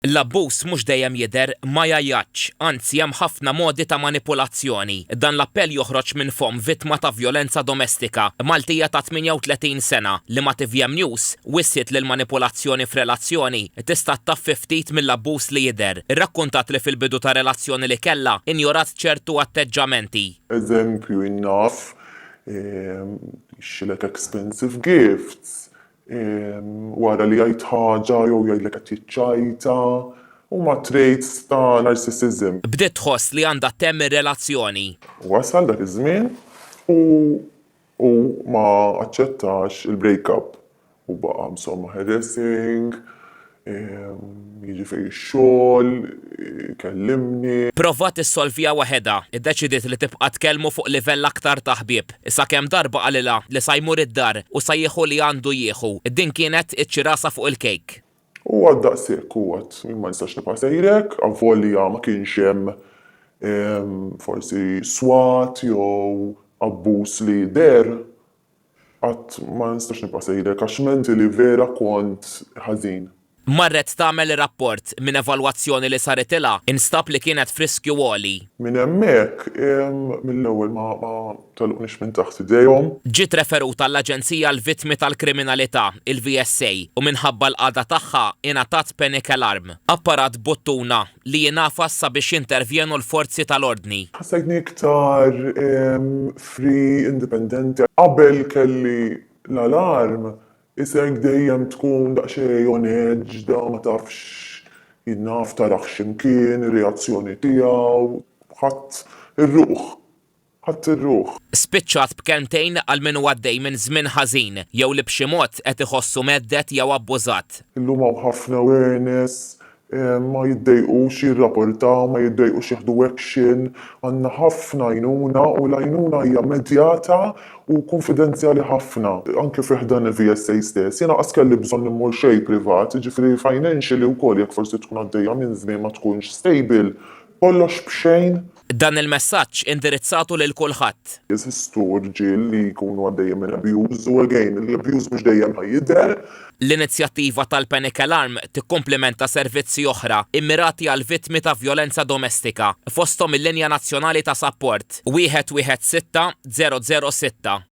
L-abbuż mhux dejjem jidher, ma jgħajjatx, anzi hemm ħafna modi ta' manipulazzjoni. Dan l-appell joħroġ minn fomm vittma ta' vjolenza domestika, Maltija ta' 38 sena, li ma' tvm News wissiet li l-manipulazzjoni f'relazzjoni tista' ttaffi ftit mill-abbuż li jidher. Irrakkuntat li fil-bidu ta' relazzjoni li kellha, injorat ċertu atteġġamenti. Eżempju, jien naf, jixtrilek expensive gifts, wara li jgħid ħaġa jew jgħidlek qed jiċċajta, huma traits ta' narcissism. Bdiet tħoss li għandha ttemm ir-relazzjoni. Wasal dak iż-żmien u hu ma aċċettax il-break-up u baqa' insomma harassing, Jiġi fejn ix-xogħol, ikellimni. Provat issolviha waħedha. Iddeċidiet li tibqa' tkellmu fuq livell aktar ta' ħbieb. Sakemm darba qalilha li sa jmur id-dar u sa jieħu li għandu jieħu. Din kienet iċ-ċirasa fuq il-kejk. U għad daqshekk u għad jien ma nistax nibqa' sejrek, avolja ma kienx hemm forsi swat jew abbuż li deher. Qatt ma nistax nibqa' sejrek għax mentally vera kont ħażin. Marret tagħmel rapport. Minn evalwazzjoni li saritilha, instab li kienet f'riskju għoli. Minn hemmhekk, mill-ewwel ma telqunix minn taħt idejhom. Ġiet referuta għall-Aġenzija għall-Vittmi tal-Kriminalità, il-VSA, u minħabba l-qagħda tagħha ingħatat panic alarm, apparat b'buttuna li jingħafas sabiex jintervjenu l-forzi tal-ordni. Ħassejtni iktar free, indipendenti. Qabel kelli l-alarm, isek dejjem tkun daqsxejn on edge, da ma tafx jien naf tarah x'imkien, ir-reazzjoni tiegħu, ħadt ir-ruħ. Ħadt ir-ruħ. Spiċċat b'kelmtejn għal min hu għaddej minn żmien ħażin jew li b'xi mod qed iħossu mhedded jew abbużat. Illum hawn ħafna awareness, ma jiddejqux jirraportaw, ma jiddejqux jieħdu action, għandna ħafna għajnuna u l-għajnuna hija immedjata u kunfidenzjali ħafna, anke fi ħdan il-VSA stess. Jiena qas kelli bżonn immur xejn privat, jiġifieri financially wkoll jekk forsi tkun għaddejja minn żmien ma tkunx stable, kollox b'xejn. Dan il-messaġġ indirizzatu lil kulħadd. Jeżistu rġiel li jkunu għaddejjin minn abuse u again, l-abuse mhux dejjem ħa jidher. L-inizjattiva tal-Panic Alarm tikkumplimenta servizzi oħra immirati għall-vittmi ta' vjolenza domestika, fosthom il-linja nazzjonali ta' sapport, 116 006.